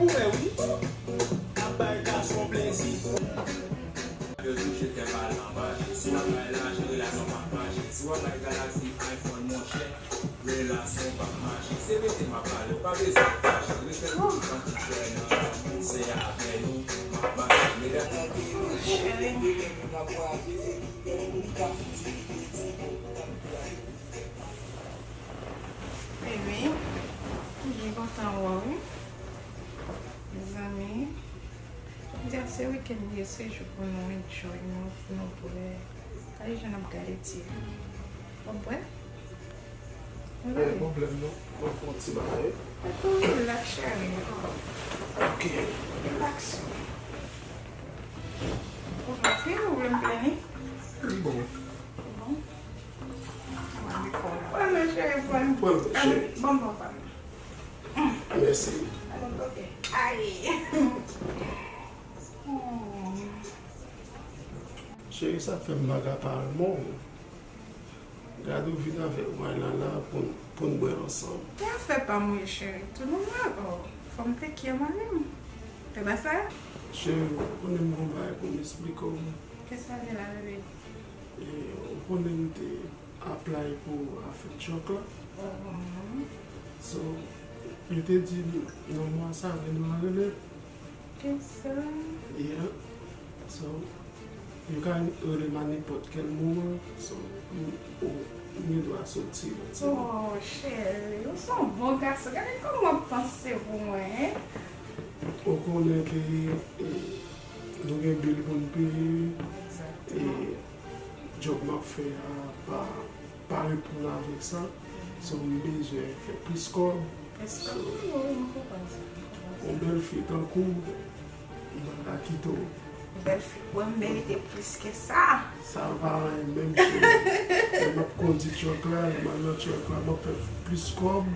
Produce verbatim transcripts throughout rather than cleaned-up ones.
Ou wè wi, n ap bay gason plezi. Yo di je t'aime pa al anraje. Si w ap bay lajan, relasyon p ap mache. Si w ap bay galaksi, iPhone, monchè, relasyon p ap mache. Se verite m ap pale, ou pa bezwen fache. Respè pou tout fanm ki kwè nan lanmou, se avè nou m ap mache. Medam, Baby, m byen kontan wè w wi. Mezanmi, jodi a se wikenn li ye, se jou pou nou enjoy, nou, pou nou bwè. Gade jan n ap gade T V. W ap bwè? Gen pwoblèm non. Mwen pran ti bagay. Relax, cheri. Ok. Relax. Ou anpil, ou vle m plini? Li bon. Li bon? Mwen li kò la. Pran men, cheri, pran. Pran men, cheri. Bon, bon, pran. Mèsi. Ok. Ay. Hmm. Cheri, sa fè m pa ka pale mò. Gade ou vin avèk mwen la, la pou n, pou n bwè ansanm. Se afè pa m wi, cheri. Tou nòmal. Oh, fò m teke mari m. E pa sa? Cheri, ou konnen m gon bagay pou m esplike w. Kisa l ye la, bebe? E, ou konnen m te apply pou afè truck la. Mhm. So, yo te di nan mwa sa, vin mwa rele. Kisa? Yeah. So, yo ka rele m a nenpòt kèl moman. So, m, ou, m gen dwa soti. Oh, cheri, ou se yon bon gason. Gade kòman w ap panse pou mwen, hein? Ou konnen ke, eh, nou gen bil pou n peye. Exactement. Eh, djòb m ap fè a pa, pa reponn avèk sa. So, m bezwen fè plis kòb. Plis kòb. So, wi, wi, m konprann sa. Yon bèl fi tankou w, m pa ka kite w. Bèl fi, mwen, m merite plis ke sa. Sa pa anyen menm, cheri. Lè m ap kondi truck la, lè m al nan truck la, m ap fè plis kòb.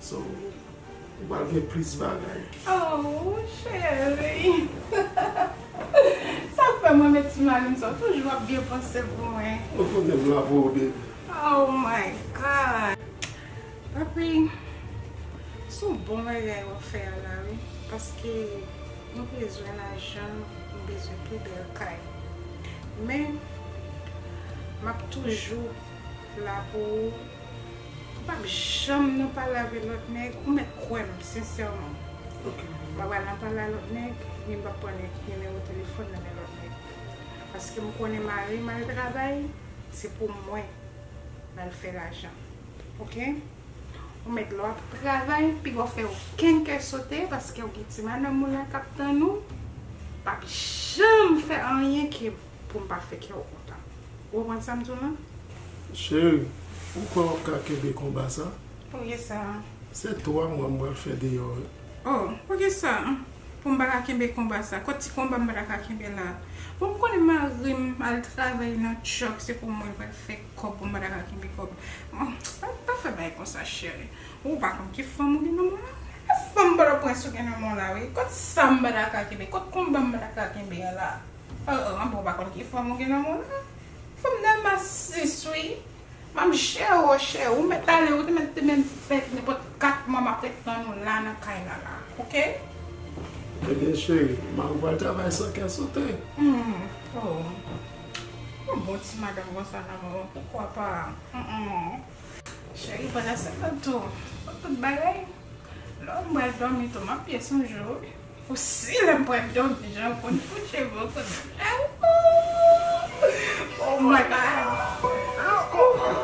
So, ou pral gen plis bagay. Oh, cheri. Sa fè mwen met ti mari m sa, w toujou ap byen panse pou mwen. Ou konnen m la pou ou, baby. Oh my God. Papi, se yon bon bagay w ap fè a la, wi. Paske nou bezwen lajan, nou bezwen pi bèl kay. Men, m ap toujou la pou ou. Ou p ap janm nan pale avèk lòt nèg, ou mèt kwè m, sensèman. Ok. M pa pral nan pale a lòt nèg, ni m p ap pran nimewo telefòn nan men lòt nèg. Paske m konnen mari m al travay, se pou mwen l al fè lajan. Ok? Ou mèt lè w ap travay, piga w fè okenn kè sote, paske w gen ti madanm ou la k ap tann ou, p ap janm fè anyen ke pou m pa fè kè w kontan. Ou konprann sa m di w lan? Cheri, ou kwè w ap ka kenbe konba sa? Poukisa? Se twa mwa m pral fè deyò, wi. Oh, poukisa? Pou m pa ka kenbe konba sa? Kot ti konba m pa ta ka kenbe la? Bon, m konnen mari m al travay nan truck, se pou mwen l pral fè kòb pou m pa ta ka kenbe kòb. Bon, pa, pa fè bagay konsa, cheri. Ou pa konn ki fanm ou gen nan men w la? E fanm Pòtoprens ou gen nan men w la, wi. Kot sa m pa ta ka kenbe? Kot konba m pa ta ka kenbe a la? Oh, oh, anben ou pa konn ki fanm ou gen nan men w la? Fanm nan masis, wi. M ap jere w, cheri. Ou mèt ale, ou te mèt, te mèt fè nenpòt kat mwa m ap ret tann ou la nan kay la, la. Ok? Ebyen, cheri, mari w pral travay san kè sote. Hmm. Oh. Yon bon ti madanm konsa nan men w, poukwa pa? Mm, mm. Cheri, pandan se tan tou, pou tout bagay, lè m pral dòmi tou, m ap byen sonje w, wi. Ou si lè m pral dòmi, jan w konn kouche, bon, konn, oh my God.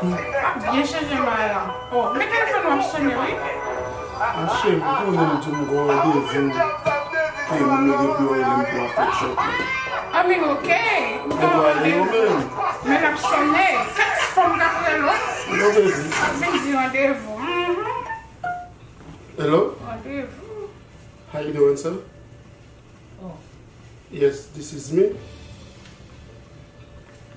M ap byen chanje mari a. Oh, men telefòn nan ap sonnen, wi. A, cheri, ou konnen m di w m gen yon randevou ke m leve pou yo rele m pou afè truck la. I mean, ok. M gen yon randevou. Men l ap sonnen. Kèk fanm k ap rele w. Ap vin di randevou. Mhm. Hello? Randevou. How you doing, sir? Oh. Yes, this is me.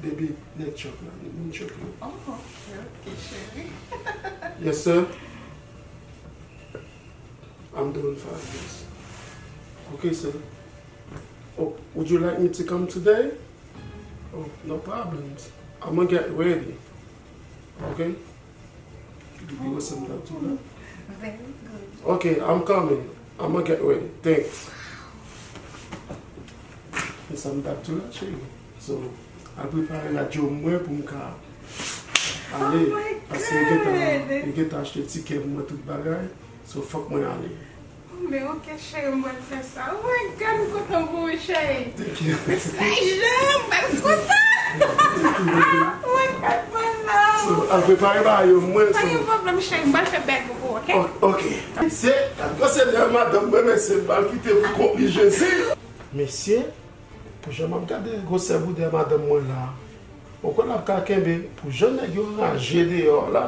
Baby, nèg truck la, moun truck la. Oh, ok, ok, cheri. Yes, sir. I'm doing fine, yes. Okay, sir. Oh, would you like me to come today? Oh, no problems. I'm gonna get ready. Okay? You will send that to me. Very good. Okay, I'm coming. I'm gonna get ready. Thanks. E sa m t ap di w la, cheri. So, al prepare radyo mwen pou m ka ale. Oh my God! Paske yo gentan, yo gentan achte tikè pou mwen, tout bagay. So, fòk mwen ale. Oh, men ok, cheri, m pral fè sa. Oh my God, m kontan pou ou, cheri. Thank you. Mesaj la, m pral kontan. Oh my God, mwen la. So, al prepare bagay yo, mwen. Pa gen pwoblèm, cheri, m pral fè bèl pou ou, ok? O-, ok. Se, gade gwosè dèyè madanm mwen, mesye, m pral kite pou kont li, Jezi. Mesye, pou jan m ap gade gwosè boudè madanm mwen la, ou kwè l ap ka kenbe? Pou jan nèg yo raje deyò la.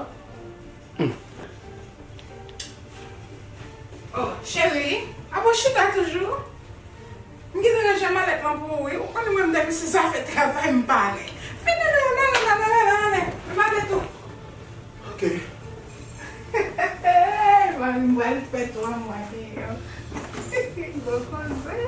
Oh, cheri, ap w chita toujou? M gentan ranje malèt lan pou ou, wi. Ou konnen mwen, m depi se zafè travay, m pare. Vin, ale, ale, ale, ale, ale, ale. Malèt ou. Ok. Mwen, m pral fè twa mwa deyò. Gwo koze.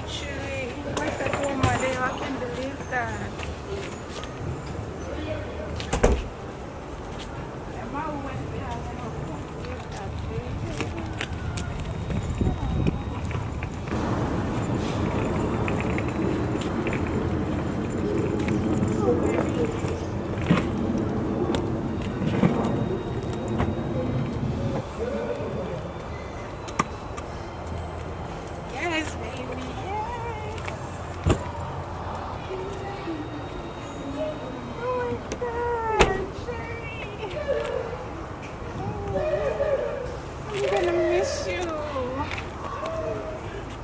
Cheri, mwen fè twa mwa deyò, I can't believe that. Lè m a wè se avè yon konfye, sa, cheri. Yes, baby, yes. Oh my God, cheri. Oh, I'm gonna miss you.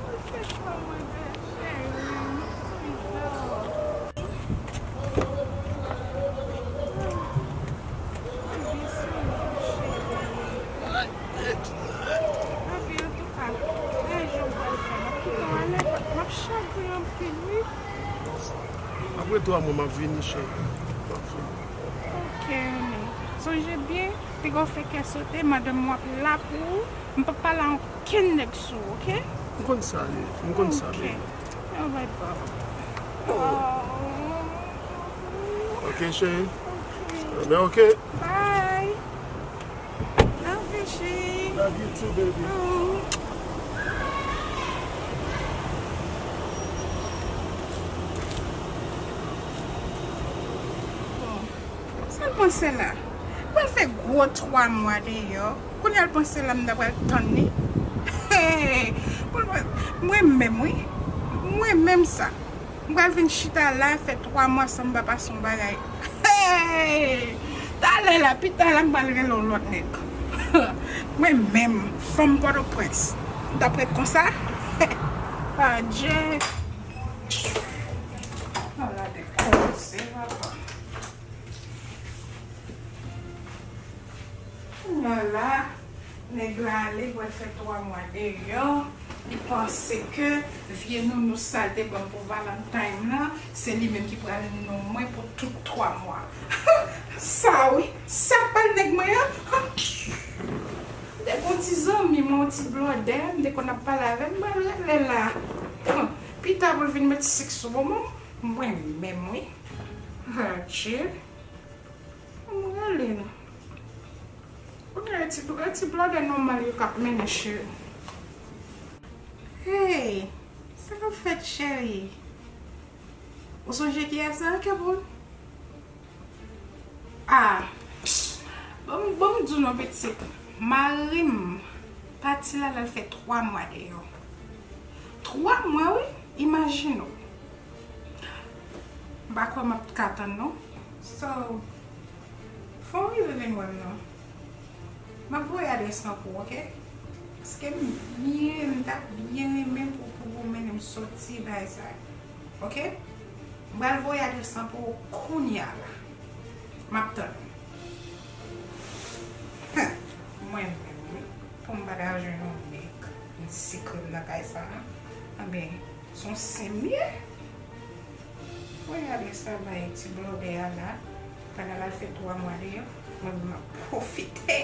Mwen fè twa mwa deyò, cheri. Sweet love. Mwen byen sou ou, cheri. Anpi, antouka, lè jou pral fè, m ap kite w ale, m ap chagren anpil, wi. Apre twa mwa, m ap vini, cheri. M ap vini. Ok, honey. Sonje byen, piga w fè kè sote, madanm ou ap la pou ou. M p ap pale a okenn nèg sou ou, ok? M konn sa, ye. M konn sa, baby. Ok. Alright, boo. Oh. Ok, cheri. Ok. Ebyen, ok. Bye. Love you, cheri. Love you too, baby. Oh. Bon. Sa l panse la? Pral fè gwo twa mwa deyò. Kounye a l panse la m ta pral tann li. Hey! Mwen menm, wi. Mwen menm sa. M pral vin chita la, fè twa mwa san m pa pase yon bagay. Hey! Talè la, pita la, m pral rele yon lòt nèg. Mwen menm, fanm Pòtoprens. M t ap ret konsa? Adje! Ala de koze, papa. Kounye a la, nèg la ale, pral fè twa mwa deyò. Li panse ke vye nounou sa l te ban m pou Valentine lan, se li menm ki pral nounou mwen pou tout twa mwa. Sa wi, sa pa l nèg mwen an? De bon ti zanmi mwen, yon ti blòdè, m te konn ap pale avè l, m pral rele la. Pita pou l vin met sik sou bonbon, mwen menm wi. Adje. Ann rele l. Kounye a, ti, ti blòdè nòmal yo k ap mennen, cheri. Hey, sa k ap fèt, cheri? Ou sonje kiyès sa, Kèpwoun? Ah, psst. Bon, bon, m di w non, pitit. Mari m pati la, l al fè twa mwa deyò. Twa mwa, wi. Imajine w. M pa kwè m ap ka tann, non. So, fò w rive vin wè m, non. M ap voye adrès lan pou w, ok? Paske m byen, m ta byen renmen pou, pou, pou w mennen m soti bagay sa yo. Ok? M pral voye adrès lan pou ou kounye a la. M ap tann ou. Hum, mwen menm, wi. Pou m pa ta jwenn yon nèg vin sikre m nan kay sa a. Anben, se yon sen m ye. Voye adrès la bay ti blòdè a la. Pandan l al fè twa mwa deyò, mwen menm m ap pwofite.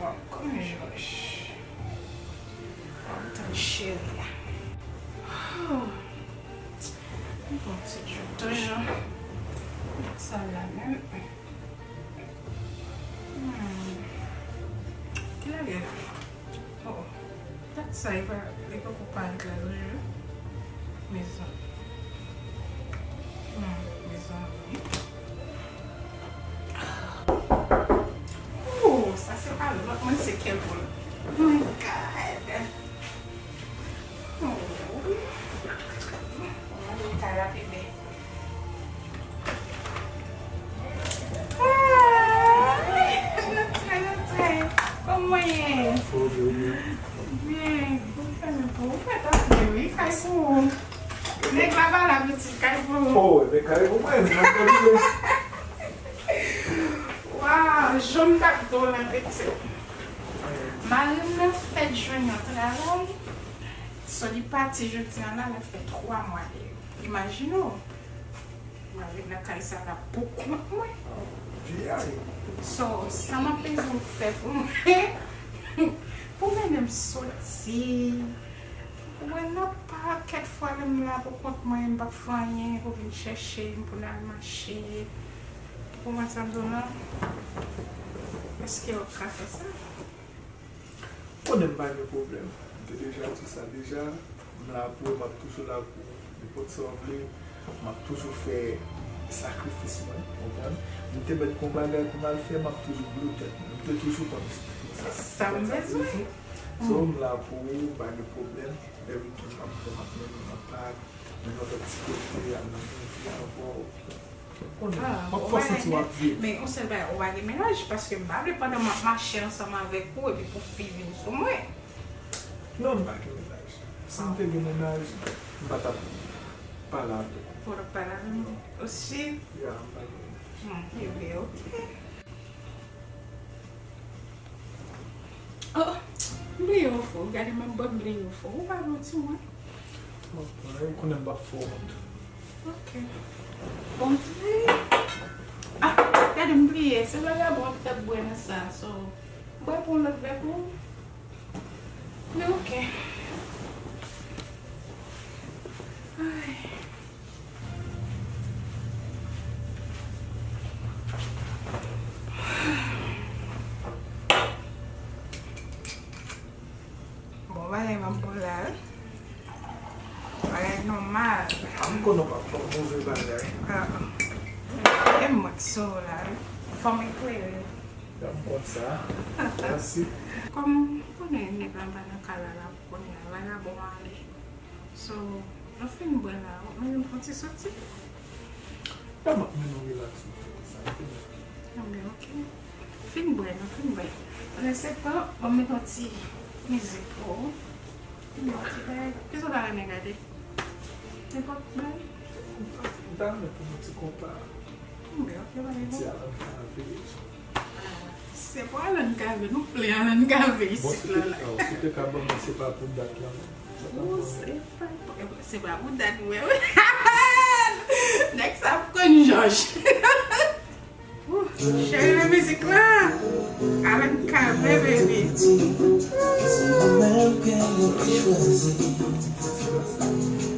Bon, kòm Jòj. Bon, tann cheri a. Oh. Bon, ti Djo toujou. Sa la menm. Lage la. Oh, dat sa, li pa, li poko parèt la, wi. Mezanmi. Hmm, mezanmi. Oh, sa se pa lòt, mwen se Kevin. Oh my God. Oh. Mwen gade kay la pi bèl. Ah, antre, antre. Kòman w ye? Fò, byen, byen. Byen. Ou fè men pou ou fè tankou wi, kay pou ou. Nèg la pa la pitit, kay pou ou. Oh, men kay pou mwen, men kay pou mwen. Waw, jan m t ap di w la, pitit. Mari m nan fèt jwenn yon travay. So, li pati jodi a la, l ap fè twa mwa deyo. Imajine w. Mwen ret nan kay sa la pou kont mwen. So, sa m ap bezwen w fè pou mwen, pou mennen m soti. Ou wè, nan pakèt fwa lè m la pou kont mwen, m p ap fè anyen, pou vin chèche m, pou n al mache. Ou konprann sa m di w lan? Èske w ka fè sa? Konnen m pa gen pwoblèm. M te deja di sa deja. M la pou ou, m ap toujou la pou ou. Nenpòt sa w vle, m ap toujou fè sakrifis mwen, konprann? M te mèt gon bagay pou m al fè, m ap toujou blou tèt mwen. M te toujou konn sa. Sa m bezwen. So, m la pou ou, m pa gen pwoblèm. Lè weekend m ap pran, m ap mennen w nan pak, mennen w nan ti kote, al nan movie avè w. Konnen, m ap fè w santi w ap viv. Men yon sèl bagay, ou pa gen mennaj, paske m pa vle pandan m ap mache ansanm avèk ou epi pou fi vin sou mwen. Non, m pa gen mennaj. Si m te gen mennaj, m pa t ap pale avèk ou. Ou pa t ap pale avè m? Ou si? Ya, m pa gen mennaj. Hmm, ebyen, oke. Oh, m bliye ofri w. Gade, m ap ba w, m bliye ofri w. Ou pa vle w di mwen? Bon, bon, ou konnen m p ap fè w wont. Ok. Bon, m bliye. Ah, gade, m bliye. Se vagabon ki t ap bwè nan sa. So, bwè pou yon lòt vè pou ou. Men ok. Ay. Bon, bagay m ap bon la, wi. Bagay nòmal. A, m konnen w p ap fè yon move bagay. Ah, ah. E m mwen ki sove w la, wi. Fò m eklere. Ya, m konn sa. Mèsi. Kòm ou konnen nèg la pa nan kay la, la, kounye a, vagabon ale. So, nou fin bwè la, ou menm fè yon ti soti. Ya, m ap mennen w relax, non, sa fini. Anben, ok. Fin bwè, nou fin bwè. Pandan se tan, ban m met yon ti mizik pou ou. Yon ti bagay. Kisa w ta renmen gade? Nenpòt bagay. M ta renmen pou yon ti konpa. Anben, ok, bagay bon. Ti Alan Cavé. Se pou Alan Cavé, nou plen Alan Cavé isit la, la. Bon, si w te ka ban mwen Se pa pou dat la, non. Ou, se pa, se pa pou dat, wi. Nèg sa ap konn jòj. Ou, cheri, mizik la. Alan Cavé, baby.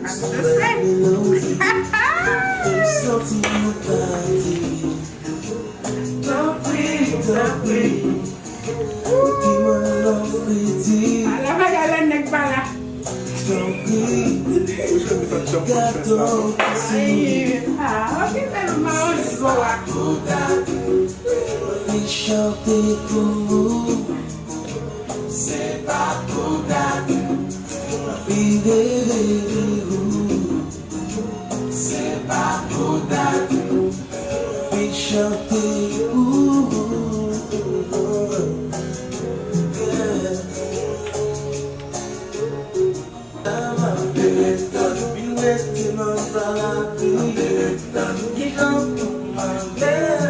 That's the same. Tanpri, tanpri. Ala bagay la nèg pa la. Tanpri. Ay, ah, ok, tèlman w zo a. Li chante pou ou. Se pa pou dat. Li reve ou. Se pa pou dat. Li chante pou ou. Yeah.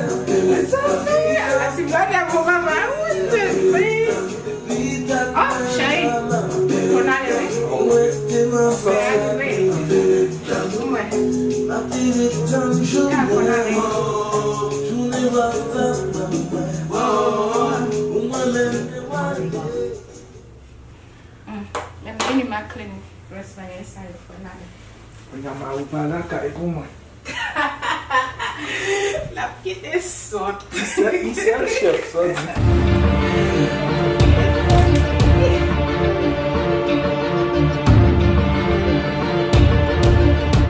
Mezanmi, ala ti bòdè pou mama, wi, jezi. Oh, cheri, fò n ale, wi. Fò n ale, wi. Mwen. Ya, fò n ale. Hmm, men vini, Maclean, rès bagay sa yo, fò n ale. Kounye a, mari w pa lakay pou mwen. L ap kite sòt. M sèl, m sèl chèf, sa w di.